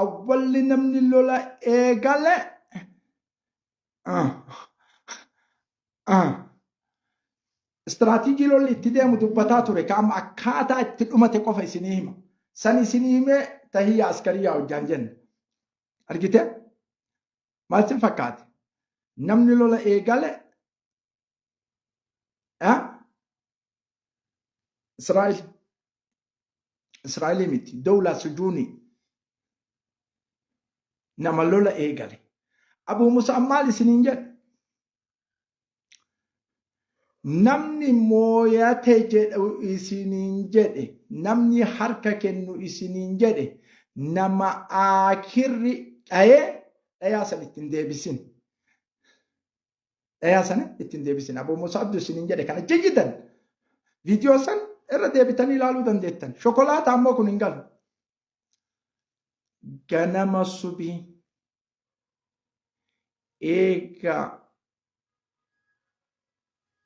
Awwalli namni lola eegale istiraatiijii lolli itti deemu dubbataa ture ka amma akkaataa itti dhumate qofa isinii hima. San isinii himee tahiyya askariyyaa hojjaan jenne. Argite? Maal sin fakkaate? Namni lola eegale Israa'el Israa'elii miti dawlaa sujuunii nama lola eegale. Abuu Musa'ab maal isiniin jedhe? Namni mooyate jedhu isiniin jedhe, namni harka kennu isiniin jedhe, nama aakirri dhayee dhayaa san ittiin deebisin. Dhayaa sana ittiin deebisin. Abuu Musa'abdu isiniin jedhe kana jijjitan. Viidiyoo san irra deebitanii ilaaluu dandeettan. Shokolaataa ammoo kun hin galu. Ganama subii eega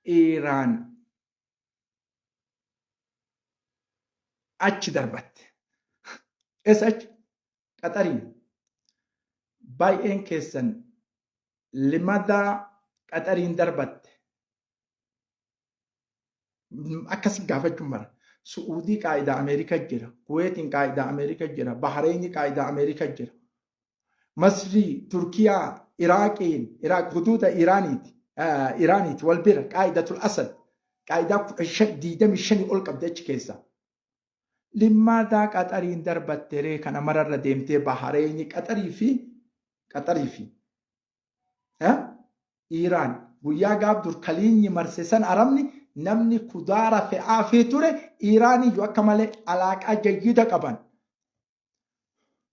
Iraan achi darbatte. Eessa achi? Qaxariin. Baay'een keessan limadaa Qaxariin darbatte. Akkas gaafachuun mara. Su'uudii qaa'idaa Ameerika jira. Kuweetiin qaa'idaa Ameerika jira. Bahareenyi qaa'idaa Ameerika jira. Masrii, Turkiyaa, Iraaqiin, Iraaq huduuda Iraaniiti. Iraaniiti wal bira qaa'idatul Asad. Qaa'idaa 15 25 ol qabdi achi keessaa. Limmaadaa Qaxariin darbatte ree kana mararra deemtee Bahareenyi Qaxarii fi Qaxarii fi Iiraan guyyaa gaaf dur kaliinyi marse san Arabni namni kudaara fe'aafii ture Iiraaniyyuu akka malee alaaqaa jayyida qaban.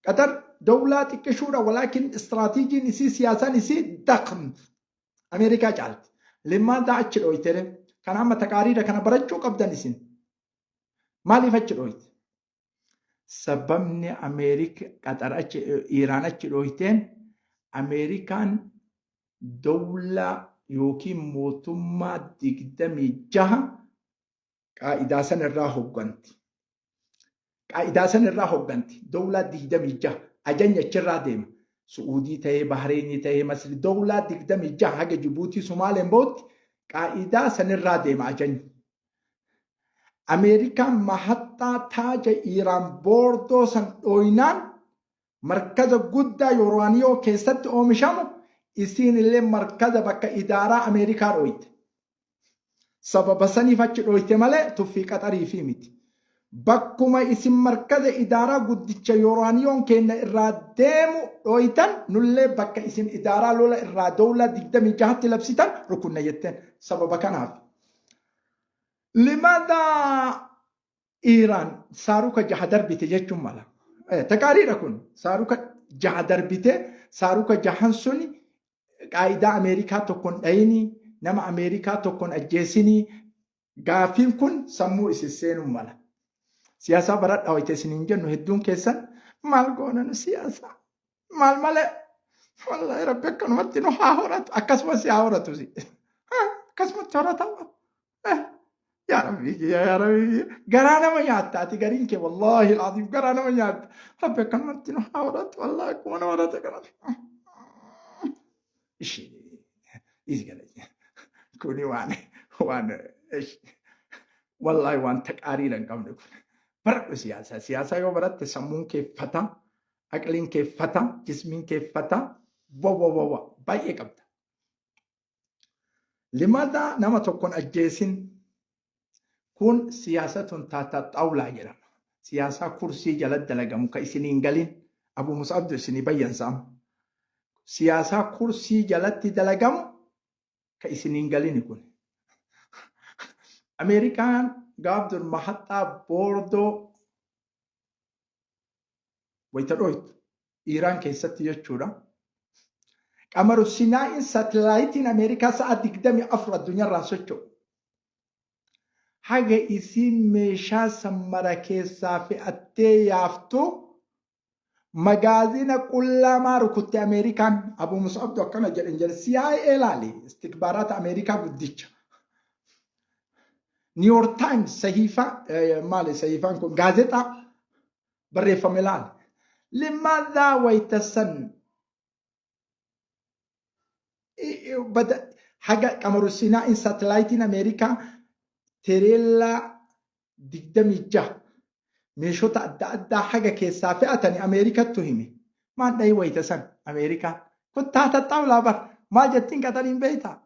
Qaxar dawlaa xiqqishuudha walaakin istiraatiijiin isii siyaasaan isii daqm Ameerikaa caalti. Limmaadaa achi dhooytere kana amma taqaariira kana barachuu qabdan isin. Maaliif achi dhooyte? Sababni Ameerika Qaxar achi Iiraan achi dhooyteen Ameerikaan dawlaa yookiin mootummaa 26 qaa'idaa san irraa hogganti. Qaa'idaa san irraa hogganti. Dawlaa 26 ajajni achirraa deema. Su'uudii ta'ee Bahreenii ta'ee Masri dawlaa 26 haga Jibuutii Sumaaleen bahutti qaa'idaa sanirraa deema ajajni. Ameerikaan mahaxxaa taaja Iiraan boordoo san dhooynaan markaza guddaa Yooraaniyoo keessatti oomishamu isiin illee markaza bakka idaaraa Ameerikaa dhooyte. Sababa saniif achi dhooyte malee tuffii Qaxariifii miti. Bakkuma isin markaza idaaraa guddicha Yooraaniyoon keenna irraa deemu dhooytan nullee bakka isin idaaraa lola irraa dowlaa 26tti labsitan rukunna jetteen. Sababa kanaaf. Limaadhaa Iiraan saaruka jaha darbite jechuun mala. Taqaariidha kun. Saaruka jaha darbite saaruka jahan suni qaa'idaa Ameerikaa tokkon dhayini nama Ameerikaa tokkon ajjeesinii gaaffiin kun sammuu isin seenuun mala. Siyaasaa baradhaa wayita isiniin jennu hedduun keessan maal goona nu siyaasaa maal malee wallahi rabbi akkanumatti nu haa horatu akkasumas si haa horatu si akkasumatti horatama. Yaa Rabbi kiyya yaa Rabbi kiyya garaa nama nyaatta ati gariin kee wallaahi alaaziim garaa nama nyaatta Rabbi akkanumatti nu haa horatu wallaahi akkuma nama horate kanatti. Ishii dhiisi gala kuni waan waan wallaahi waan taqaariira hin qabne kun baradhu siyaasaa siyaasaa yoo baratte sammuun kee fata aqliin kee fata jismiin kee fata wawa baay'ee qabda. Limadaa nama tokkon ajjeesin kun siyaasatun taata xawlaa jedhama. Siyaasaa kursii jala dalagamu ka isinii hin galin Abu Mus'abdu isinii bayyansa amma. Siyaasaa kursii jalatti dalagamu ka isinii hin galini kun. Ameerikaan gaaf dur mahaxxaa boordoo wayita dhoytu Iiraan keessatti jechuudha. Qamaru Sinaa'iin saatilaayitiin Ameerikaa sa'a 24 addunyaarraan socho'u. Haga isiin meeshaa sammara keessaa fe'attee yaaftu magaazina qullaa maa rukutte Ameerikaan Abu Mus'abdu akkana jedhan jedhe CIA laali istikbaaraata Ameerikaa guddicha. New York Times sahiifaa maali sahiifaan kun gaazexaa barreeffame laali. Limaadhaa wayta san bada haga qamaru sinaa'in saatalaayitiin Ameerikaa tereellaa 26 meeshota adda addaa haga keessaa fe'atani Ameerikattu hime. Maan dhahi wayita san Ameerikaan. Kun taata xaawlaa bar. Maal jettiin Qaxariin beeyta?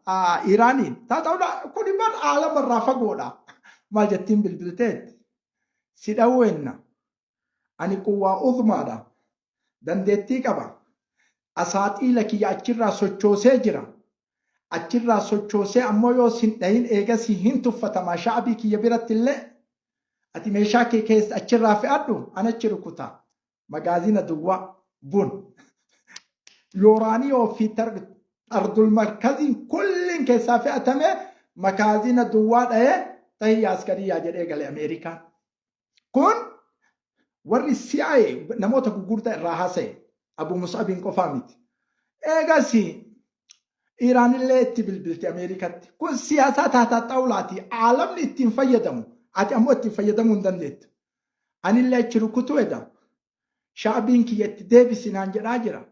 Iraaniin. Taata xaawlaa kuni bar aalama irraa fagoodha. Maal jettiin bilbilteetti? Si dhawweenna. Ani quwwaa uzmaadha. Dandeettii qaba. Asaaxiila kiyya achirraa sochoosee jira. Achirraa sochoosee ammoo yoo sin dhahin eegasii hin tuffatama sha'abii kiyya biratti illee. Ati meeshaa kee keessa achirraa fe'adhu an achi rukuta. Magaazina duwwaa bun. Yooraaniyoo fi ardul markaziin kulliin keessaa fe'atame makaazina duwwaa dha'ee tahiyyaa askariyyaa jedhee gale Ameerikaan. Kun warri CIA namoota gugurdaa irraa haasa'e Abu Mus'abiin qofaa miti. Eegas Iraanillee itti bilbilte Ameerikatti. Kun siyaasaa taataa xawlaati. Aalamni ittiin fayyadamu. Ati ammoo ittiin fayyadamuu hin dandeettu. Anillee achi rukutuu eda. Shaabiin kiyya itti deebisi naan jedhaa jira.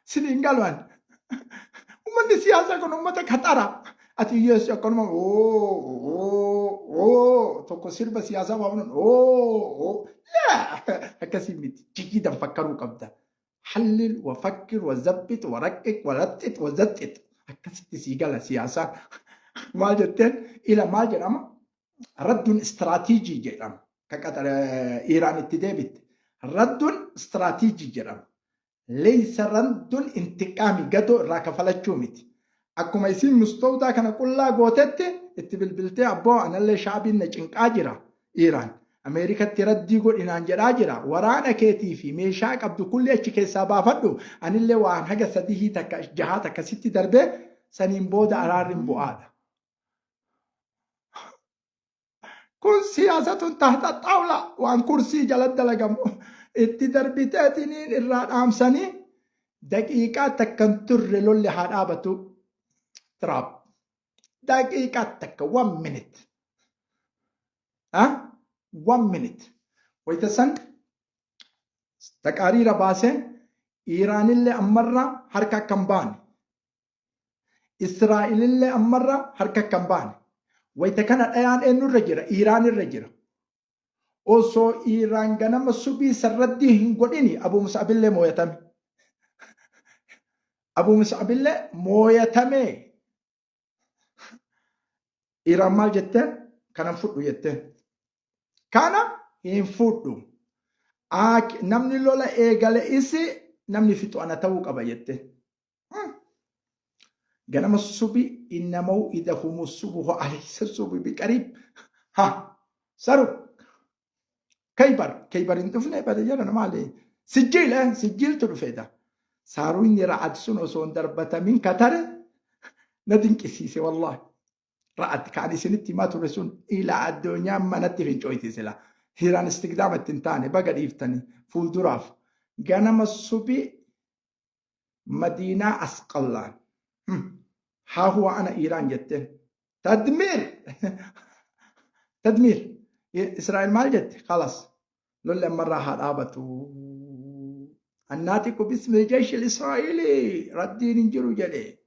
Siniin galu ani. Uummanni siyaasaa kun uummata kaxara. Ati hiyyeessi akkanuma oo oo tokko sirba siyaasaa waamuun oo oo laa akkasii miti. Jijjiidan fakkaruu qabda. Hallil wa fakkir wa zabbit wa raqqik wa raxxit wa zaxxit akkasitti sii gala siyaasaan. Maal jetteen ila maal jedhama? Radduun istiraatiijii jedhama. Ka Qaxar Iiraan itti deebitte. Radduun istiraatiijii jedhama. Leeysa raddun intiqaami gadoo irraa kafalachuu miti. Akkuma isiin mustawdaa kana qullaa gootetti itti bilbiltee abboo anallee shaabiin na cinqaa jira Iiraan. Ameerikatti raddii godhi naan jedhaa jira. Waraana keetii fi meeshaa qabdu kulli achi keessaa baafadhu. Anillee waan haga sadihii takka jahaa takka sitti darbee saniin booda araarri hin bu'aadha. Kun siyaasatun tahta xaawla waan kursii jala dalagamu itti darbiteetiniin irraa dhaamsanii daqiiqaa takkan turre lolli haa dhaabatu Tiraamp. Daqiiqaa takka one minute. Ha? One minute. Wayita san taqaariira baasee Iiraanillee ammarraa harka akka hin baane Israa'elillee ammarra harka akka hin baane. Wayita kana dhayaan eenyurra jira? Iiraan irra jira. Osoo Iiraan ganama subii sarraddii hin godhini Abu Mus'abillee mooyatame. Abu Mus'abillee mooyatame. Iiraan maal jettee? Kana hin fudhu jettee. Kana hin fudhu. Namni lola eegale isi namni fixu ana ta'uu qaba jettee. Ganama subi inna maw'idahumu subuhu alaysa subi biqariib. Ha saru kaybar kaybar hin dhufne bada jedhan maali sijjiil sijjiiltu dhufeedha. Saaruun ra'ad sun osoo hin darbatamin katare na dinqisiise wallaahi. Ra'ad kaan isinitti himaa ture sun ila addunyaa manatti fincooyti sila. Hiraan istigdaama itti hin taane baga dhiiftanii fuulduraaf ganama subii Madiinaa Asqallaan. Haa huwa ana Iiraan jetteen. Tadmiir! Tadmiir! Israa'el maal jette? Kalas. Lolli ammarraa haa dhaabatu. Annaatiqu bismil jeeshi Israa'ilii raddiin hin jiru jedhe.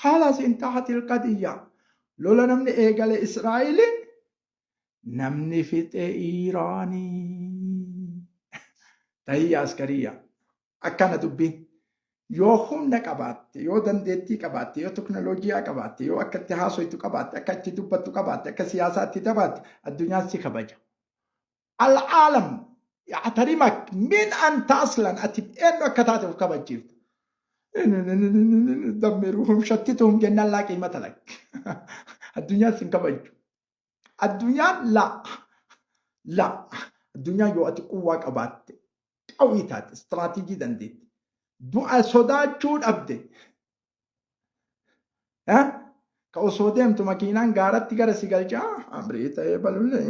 Kalas intahat ilqadiyya. Lola namni eegale Israa'ili namni fixe Iiraanii. Tahiyya askariyya. Akkana dubbiin. Yoo humna qabaatte, yoo dandeettii qabaatte, yoo teknooloojiyaa qabaatte, yoo akka itti haasoytu qabaatte, akka itti dubbattu qabaatte, akka siyaasaa itti dabaatte, addunyaan si kabaja. Al'aalam ya'tarimak min anta aslan ati eenyu akka taate of kabachiifta. Dammiruhum shattituhum jennaan laa qiimata lak. Addunyaan sin kabajju. Addunyaan laa laa addunyaan yoo ati quwwaa qabaatte qawwii taate istiraatiijii dandeette du'a sodaachuu dhabde ka osoo deemtu makiinaan gaaratti gara si galchaa amrii ta'ee balulee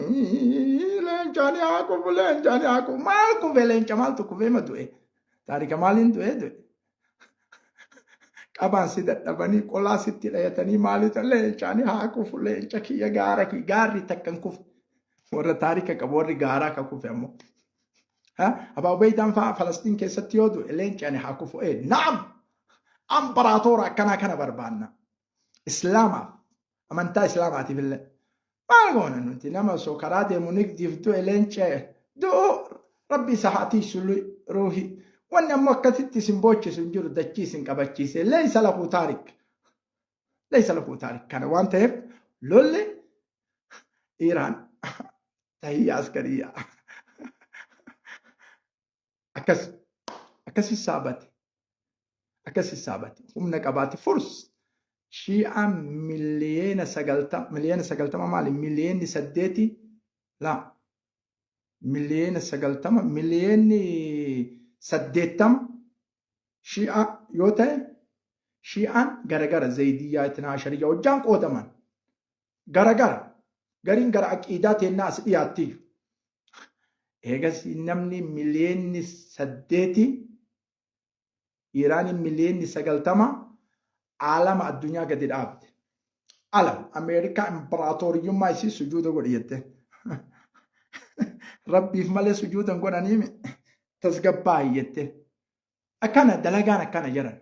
leencaani haa kufu leencaani haa kufu maal kufe leenca maaltu kufee ma du'e taarika maaliin du'ee du'e Qabaan si dadhabanii qolaa sitti dhayatanii maali ta'e leencaani haa kufu leenca kiyya gaara kiyya gaarri takka hin kufu. Warra taarika qabu warri gaaraa ka kufe ammoo. Abaa Ubeeydaan fa'aa Falastiin keessatti yoo du'e leenci ani haa kufu. Ee naam! Ambaraatora akkanaa kana barbaanna. Islaamaaf amantaa islaamaatiif illee. Maal goona nuti nama osoo karaa deemu nigdiif du'e leenca du'u rabbi isa haa tiisu ruuhi. Wanni ammoo akkasitti isin boochisu hin jiru dachii isin qabachiise. Leeysa lahu taarik. Leeysa lahu taarik. Kana waan ta'eef lolli Iiraan tahiyya askariyyaa. Akkas akkas hissaabate. Akkas hissaabate. Humna qabaate furs. Shii'aan 90,000,000 90,000 maali? 8 miliyoona laa 90,000,000 80 miliyoona Shii'aa yoo ta'e Shii'aan garagara Zaydiyyaa Itnaa Ashariyyaa hojjaan qoodaman. Garagara. Gariin gara aqiidaa teennaa as dhiyaattiiyyu. Eegas namni 8 miliyoona Iiraaniin 90 miliyoona aalama addunyaa gadi dhaabde. Alam Ameerikaa imparaatoriyyummaa isii sujuuda godhi jette. Rabbiif malee sujuuda hin godhaniimi tasgabbaa'i jette. Akkana dalagaan akkana jedhan.